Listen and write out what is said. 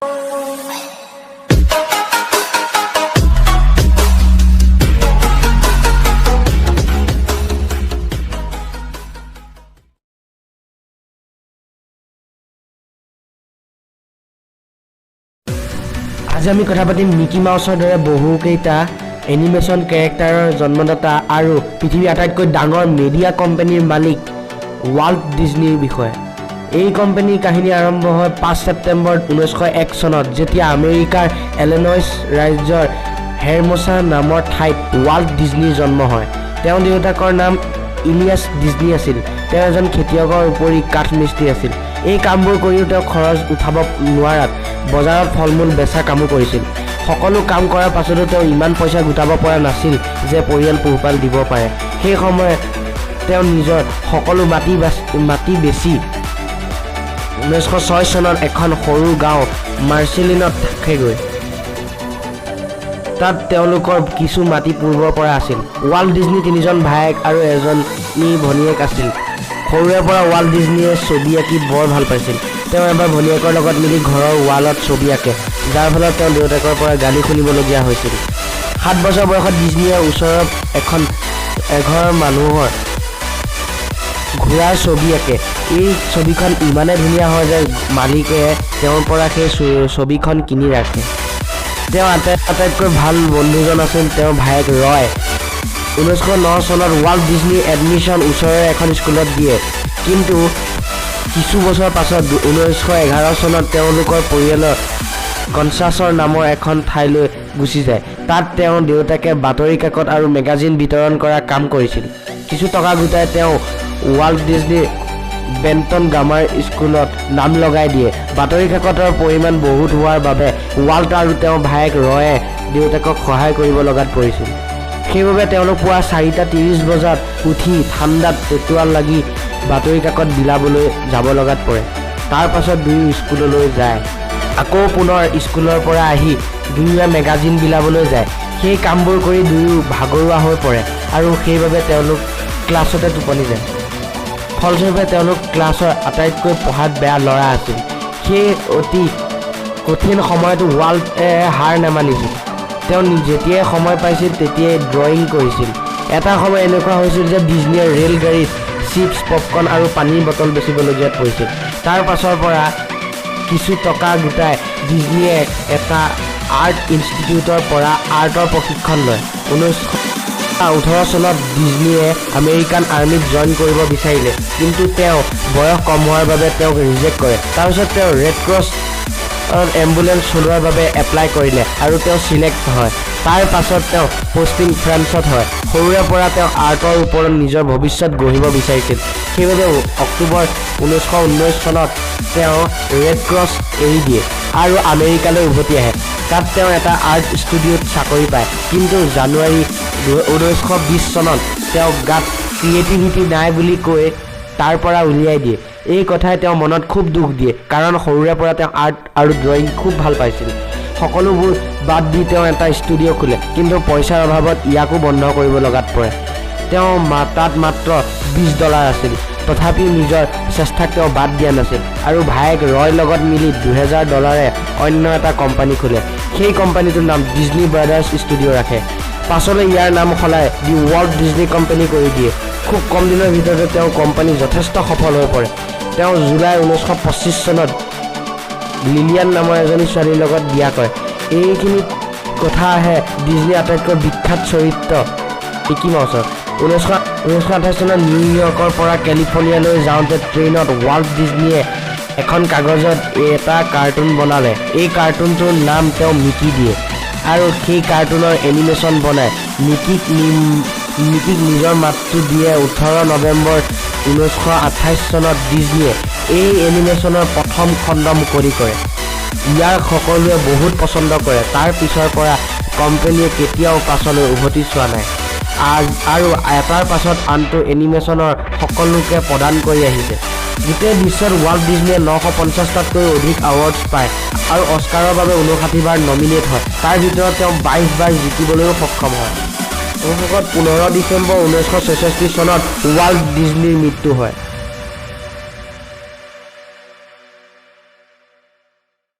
আজি আমি কথা পাতিম মিকি মাউচৰ দৰে বহুকেইটা এনিমেশ্যন কেৰেক্টাৰৰ জন্মদাতা আৰু পৃথিৱীৰ আটাইতকৈ ডাঙৰ মিডিয়া কোম্পানীৰ মালিক ৱাল্ট ডিজনীৰ বিষয়ে। এই কোম্পানীৰ কাহিনী আৰম্ভ হয় 5 ছেপ্টেম্বৰ 1901 চনত, যেতিয়া আমেৰিকাৰ ইলিনয়ছ ৰাজ্যৰ হেৰমোছা নামৰ ঠাইত ৱাল্ট ডিজনীৰ জন্ম হয়। তেওঁৰ দেউতাকৰ নাম ইলিয়াছ ডিজনী আছিল। তেওঁ এজন খেতিয়কৰ উপৰি কাঠমিস্ত্ৰী আছিল। এই কামবোৰ কৰিও তেওঁ খৰচ উঠাব নোৱাৰাত বজাৰত ফল মূল বেচা কামো কৰিছিল। সকলো কাম কৰাৰ পাছতো তেওঁ ইমান পইচা গোটাব পৰা নাছিল যে পৰিয়াল পোহপাল দিব পাৰে। সেই সময়ত তেওঁ নিজৰ সকলো মাটি বেচি 1906 চনত এখন সৰু গাঁও মাৰ্চেলিনত থাকেগৈ। তাত তেওঁলোকৰ কিছু মাটি পূৰ্বৰ পৰা আছিল। ৱাল্ট ডিজনী তিনিজন ভায়েক আৰু এজনী ভনীয়েক আছিল। সৰুৰে পৰা ৱাল্ট ডিজনীয়ে ছবি আঁকি বৰ ভাল পাইছিল। তেওঁ এবাৰ ভনীয়েকৰ লগত মিলি ঘৰৰ ৱালত ছবি আঁকে, যাৰ ফলত তেওঁ দেউতাকৰ পৰা গালি শুনিবলগীয়া হৈছিল। 7 বছৰ বয়সত ডিজনীয়ে ওচৰৰ এঘৰ মানুহৰ ঘোঁৰাৰ ছবি আঁকে। এই ছবিখন ইমানেই ধুনীয়া হয় যে মালিকে তেওঁৰ পৰা সেই ছবিখন কিনি ৰাখে। তেওঁ আটাইতকৈ ভাল বন্ধুজন আছিল তেওঁৰ ভায়েক ৰয়। 1909 চনত ৱাল্ট ডিজনী এডমিশ্যন ওচৰৰে এখন স্কুলত দিয়ে। কিন্তু কিছু বছৰ পাছত 1911 চনত তেওঁলোকৰ পৰিয়ালৰ কনচাছৰ নামৰ এখন ঠাইলৈ গুচি যায়। তাত তেওঁৰ দেউতাকে বাতৰি কাকত আৰু মেগাজিন বিতৰণ কৰা কাম কৰিছিল। কিছু টকা গোটাই তেওঁ ৱাল্ট ডিজনীৰ বেণ্টন গ্ৰামাৰ স্কুলত নাম লগাই দিয়ে। বাতৰি কাকতৰ পৰিমাণ বহুত হোৱাৰ বাবে ৱাল্ট আৰু তেওঁৰ ভায়েক ৰয়ে দেউতাকক সহায় কৰিব লগাত পৰিছিল। সেইবাবে তেওঁলোক পুৱা 4:30 বজাত উঠি ঠাণ্ডাত টেটুৱা লাগি বাতৰি কাকত বিলাবলৈ যাব লগাত পৰে। তাৰ পাছত দুয়ো স্কুললৈ যায়। আকৌ পুনৰ স্কুলৰ পৰা আহি দুয়োৱে মেগাজিন বিলাবলৈ যায়। সেই কামবোৰ কৰি দুয়ো ভাগৰুৱা হৈ পৰে আৰু সেইবাবে তেওঁলোক ক্লাছতে টোপনি যায়। ফলস্বৰূপে তেওঁলোক ক্লাছৰ আটাইতকৈ পঢ়াত বেয়া ল'ৰা আছিল। সেই অতি কঠিন সময়তো ৱাল্টে হাৰ নামানিছিল। তেওঁ যেতিয়াই সময় পাইছিল, তেতিয়াই ড্ৰয়িং কৰিছিল। এটা সময় এনেকুৱা হৈছিল যে ডিজনীয়ে ৰেলগাড়ীত চিপছ, পপকৰ্ণ আৰু পানীৰ বটল বেচিবলগীয়াত পৰিছিল। তাৰ পাছৰ পৰা কিছু টকা গোটাই ডিজনীয়ে এটা আৰ্ট ইনষ্টিটিউটৰ পৰা আৰ্টৰ প্ৰশিক্ষণ লয়। 1918 চনত ডিজনীয়ে আমেৰিকান আৰ্মীত জইন কৰিব বিচাৰিলে, কিন্তু তেওঁ বয়স কম হোৱাৰ বাবে তেওঁক ৰিজেক্ট কৰে। তাৰপিছত তেওঁ ৰেড ক্ৰছ এম্বুলেঞ্চ চলোৱাৰ বাবে এপ্লাই কৰিলে আৰু তেওঁ চিলেক্ট হয়। তাৰ পাছত তেওঁ পষ্টিং ফ্ৰান্সত হয়। সৰুৰে পৰা তেওঁ আৰ্টৰ ওপৰত নিজৰ ভৱিষ্যত গঢ়িব বিচাৰিছিল। সেইবাবে অক্টোবৰ 1919 চনত তেওঁ ৰেড ক্ৰছ এৰি দিয়ে আৰু আমেৰিকালৈ উভতি আহে। তাত তেওঁ এটা আৰ্ট ষ্টুডিঅ'ত চাকৰি পায়। কিন্তু জানুৱাৰী 1920 চনত তেওঁক গাত ক্ৰিয়েটিভিটি নাই বুলি কৈ তাৰ পৰা উলিয়াই দিয়ে। এই কথাই তেওঁৰ মনত খুব দুখ দিয়ে, কাৰণ সৰুৰে পৰা তেওঁ আৰ্ট আৰু ড্ৰয়িং খুব ভাল পাইছিল। সকলোবোৰ বাদ দি তেওঁ এটা ষ্টুডিঅ' খোলে, কিন্তু পইচাৰ অভাৱত ইয়াকো বন্ধ কৰিব লগাত পৰে। তেওঁ তাত মাত্ৰ 20 ডলাৰ আছিল। তথাপিও নিজৰ চেষ্টাক তেওঁ বাদ দিয়া নাছিল আৰু ভায়েক ৰয়ৰ লগত মিলি 2000 ডলাৰে অন্য এটা কোম্পানী খোলে। সেই কোম্পানীটোৰ নাম ডিজনী ব্ৰাদাৰ্ছ ষ্টুডিঅ' ৰাখে। পাছলৈ ইয়াৰ নাম সলাই দি ৱাল্ট ডিজনী কোম্পানী কৰি দিয়ে। খুব কম দিনৰ ভিতৰতে তেওঁৰ কোম্পানী যথেষ্ট সফল হৈ পৰে। তেওঁ জুলাই 1925 চনত লিলিয়ান নামৰ এজনী ছোৱালীৰ লগত বিয়া কৰে। এইখিনি কথা আহে ডিজনীৰ আটাইতকৈ বিখ্যাত চৰিত্ৰ মিকি মাউচৰ। 1928 চনত নিউয়ৰ্কৰ পৰা কেলিফৰ্ণিয়ালৈ যাওঁতে ট্ৰেইনত ৱাল্ট ডিজনীয়ে এখন কাগজত এটা কাৰ্টুন বনালে। এই কাৰ্টুনটোৰ নাম তেওঁ মিকি দিয়ে আৰু সেই কাৰ্টুনৰ এনিমেশ্যন বনায়। মিকিক নিজৰ মাতটো দিয়ে। 18 নৱেম্বৰ 1928 চনত ডিজনীয়ে এই এনিমেশ্যনৰ প্ৰথম খণ্ড মুকলি কৰে। ইয়াক সকলোৱে বহুত পচন্দ কৰে। তাৰ পিছৰ পৰা কোম্পানীয়ে কেতিয়াও পাছলৈ উভতি চোৱা নাই আৰু এটাৰ পাছত আনটো এনিমেশ্যনৰ সকলোকে প্ৰদান কৰি আহিছে। গোটেই বিশ্বত ৱাল্ট ডিজনীয়ে 950টাতকৈও অধিক এৱাৰ্ডছ পায় আৰু অস্কাৰৰ বাবে 59 বাৰ নমিনেট হয়। তাৰ ভিতৰত তেওঁ 22 বাৰ জিকিবলৈও সক্ষম হয়। অৱশেষত 15 ডিচেম্বৰ 1966 চনত ৱাল্ট ডিজনীৰ মৃত্যু হয়।